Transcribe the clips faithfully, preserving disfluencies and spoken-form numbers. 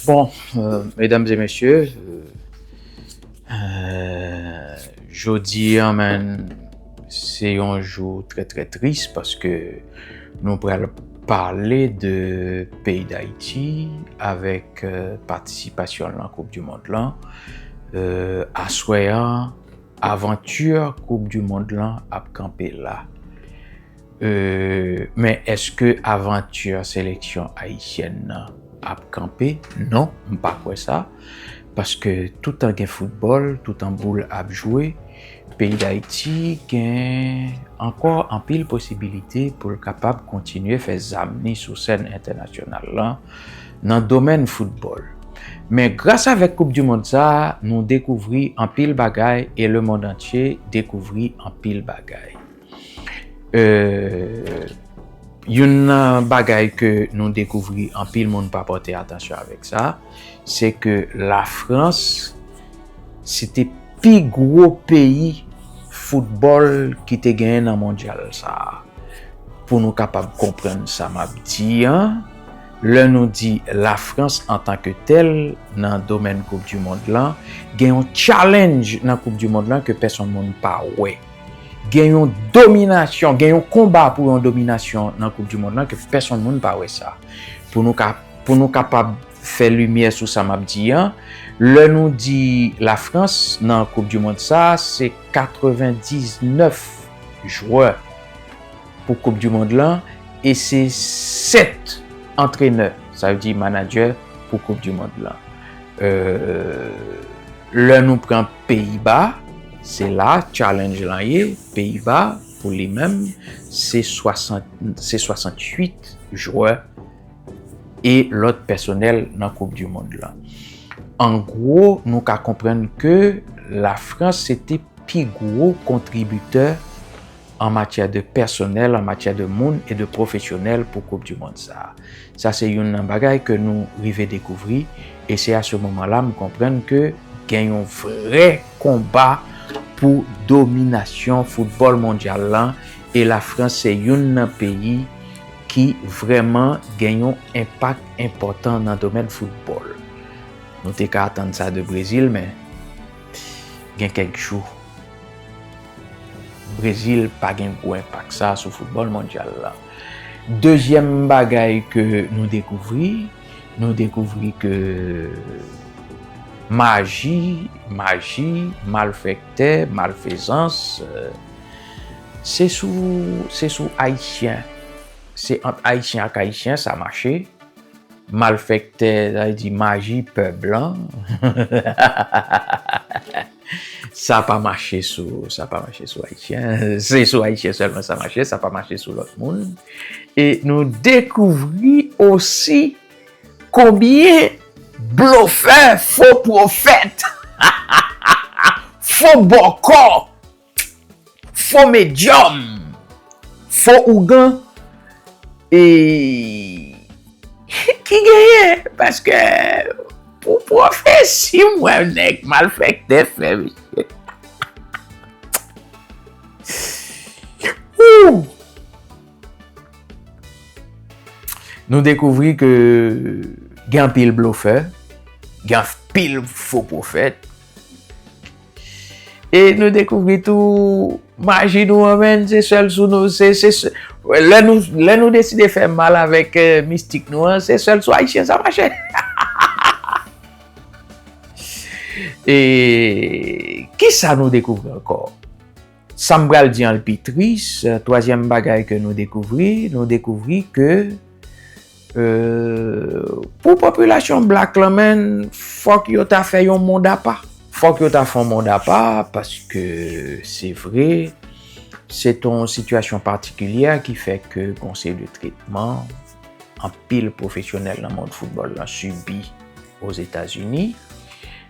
Bon, euh, medam e mesye, euh, euh, jodi a, man, se yon jou trè, trè tris paske nou pral pale de peyi Dayiti avèk, euh, patisipasyon l nan Koup di Mond lan. Euh, aswè a, avanti Koup di Mond lan ap kanpe la. Euh, men èske avanti seleksyon ayisyèn nan ap kanpe? Non, m pa kwè sa. Paske toutan gen foutbòl, toutan boul ap jwe, peyi Dayiti gen ankò anpil posibilite pou l kapab kontinye fè zam li sou sèn entènasyonal lan nan domèn foutbòl. Men gras avèk Koup di Mond sa a, nou dekouvri anpil bagay e lemonn antye dekouvri anpil bagay. Euh, youn nan bagay ke nou dekouvri, anpil moun pa pòte atansyon avèk sa, se ke Lafrans se te pi gwo peyi foutbòl ki te genyen nan mondyal sa a. Pou nou kapab konprann sa m ap di an, lè nou di Lafrans antanke tèl nan domèn Koup di Mond lan, gen yon challenge nan Koup di Mond lan ke pèsonn moun pa wè. Gen yon dominasyon, gen yon konba pou yon dominasyon nan Koup di Mond lan ke pèsonn moun pa wè sa. Pou nou ka, pou nou kapab fè limyè sou sa m ap di an, lè nou di Lafrans nan Koup di Mond sa, se katrevendiznèf jwè pou Koup di Mond lan e se sèt antrenè, sa vle di manadjè pou Koup di Mond lan. Euh, lè nou pran Peyiba, se la challenge lan ye. Peyiba, pou li menm, se swasant, se swasanntuit jwè e lòt pèsonèl nan Koup di Mond lan. An gwo, nou ka konprann ke Lafrans se te pi gwo kontribitè an matyè de pèsonèl, an matyè de moun e de pwofesyonèl pou Koup di Mond sa a. Sa se youn nan bagay ke nou rive dekouvri, e se a se moman la m konprann ke gen yon vrè konba pou dominasyon foutbòl mondyal lan, e Lafrans se youn nan peyi ki vrèman gen yon enpak enpòtan nan domèn foutbòl. Nou te ka atann sa de Brezil, men gen kèk jou, Brezil pa gen gwo enpak sa sou foutbòl mondyal la. Dezyèm bagay ke nou dekouvri, nou dekouvri ke maji, maji, malfektè, malfezans, euh, se sou, se sou Ayisyen. Se ant Ayisyen ak Ayisyen sa mache. Malfektè, sa vle di maji pè blan. Sa pa mache sou, sa pa mache sou Ayisyen. Se sou Ayisyen sèlman sa mache, sa pa mache sou lòt moun. E nou dekouvri osi konbyen blofè, fo pwofèt, fo bòkò, fo medyòm, fo ougan, e ki genyen, paske pou pwofesi m wè nèg malfektè fè, mesye. Wou! Nou dekouvri ke gen anpil blofè, gen anpil fo pwofèt, e nou dekouvri tou maji nou an, menm, se sèl sou nou, se, se, se, lè nou, lè nou deside fè mal avèk, euh, mistik nou an, se sèl sou Ayisyen sa mache. E kisa nou dekouvri ankò? Sa m pral di an l pi tris, euh, twazyèm bagay ke nou dekouvri, nou dekouvri ke Euh, pou popilasyon black lan, menm, fòk yo ta fè yon mond apa. Fòk yo ta fè yon mond apa, paske se vre, se yon sitiyasyon patikilyè ki fè ke gon seri de tretman anpil pwofesyonèl nan mond foutbòl lan sibi Ozetazini.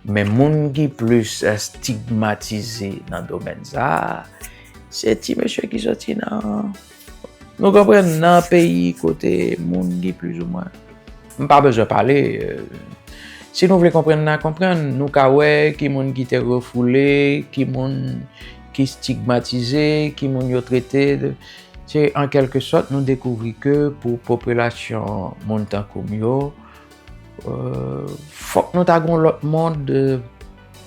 Men moun ki plis, eh, stigmatize nan domèn sa a, se ti mesye ki soti nan, nou konprann, nan peyi kote moun ki plizoumwen, m pa bezwen pale, eh, si nou vle konprann, n a konprann, nou ka wè ki moun ki te refoule, ki moun ki stigmatize, ki moun yo trete. Se an kèlke sòt, nou dekouvri ke pou popilasyon moun tankou m yo, Euh, fòk nou ta gon lòt mond, euh,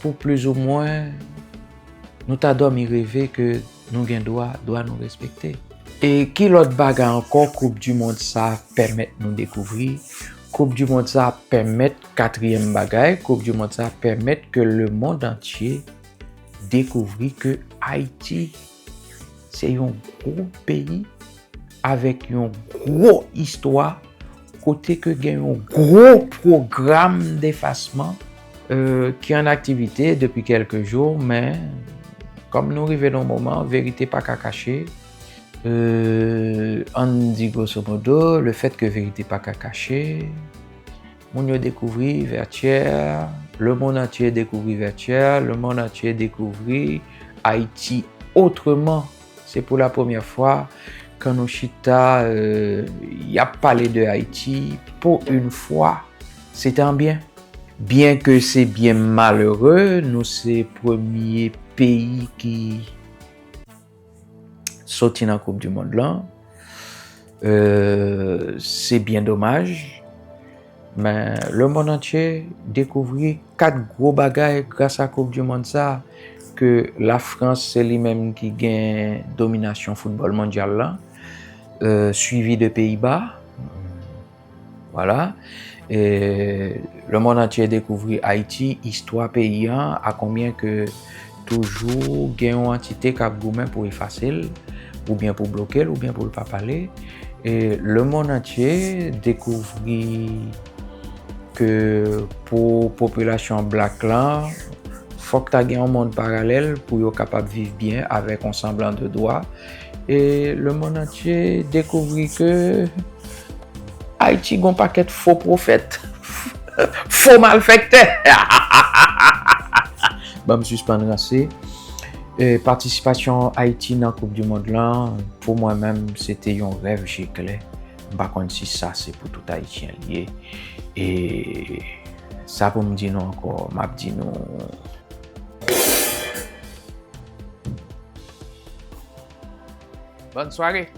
pou plizoumwen nou ta dòmi reve ke nou gen dwa, dwa nou respekte. E ki lòt bagay ankò Koup di Mond sa pèmèt nou dekouvri? Koup di Mond sa pèmèt, katriyèm bagay, Koup di Mond sa pèmèt ke lemonn antye dekouvri ke Ayiti se yon gwo peyi avèk yon gwo istwa, kote ke gen yon gwo pwogram defasman, euh, ki an aktivite depi kèlke jou, men kòm nou rive nan yon moman, verite pa ka kache. Euh, ann di grosso modo, le fait que verite pa ka kache, moun yo dekouvri Vertières, lemonn antye dekouvri Vertières, lemonn antye dekouvri Ayiti otreman. Se pou la premyè fwa kan nou chita, euh, y ap pale de Ayiti pou yon fwa, se tan byen. Byen ke se byen malere, nou se premye peyi ki soti nan Koup di Mond lan. Euh, se byen domaj. Men lemonn antye dekouvri kat gwo bagay gras a Koup di Mond sa, ke Lafrans se li menm ki gen dominasyon foutbòl mondyal la, euh, suivi de Pays-Bas. Vwala. E lemonn antye dekouvri Ayiti, istwa peyi an, a konbyen ke toujou gen yon antite k ap goumen pou efase l, oubyen pou bloke l, oubyen pou l pa pale. E lemonn antye dekouvri ke pou popilasyon blak lan, fòk ta gen yon mond paralèl pou yo kapab viv byen avèk yon sanblan de dwa. E lemonn antye dekouvri ke Ayiti gon pakèt fo pwofèt, fo malfèktè. Ban m sispann ranse. E, patisipasyon Ayiti nan Koup di Mond lan, pou mwen menm, se te yon rèv je klè. M pa konn si sa se pou tout Ayisyen li ye. E sa pou m di nou ankò, m ap di nou. Bòn sware.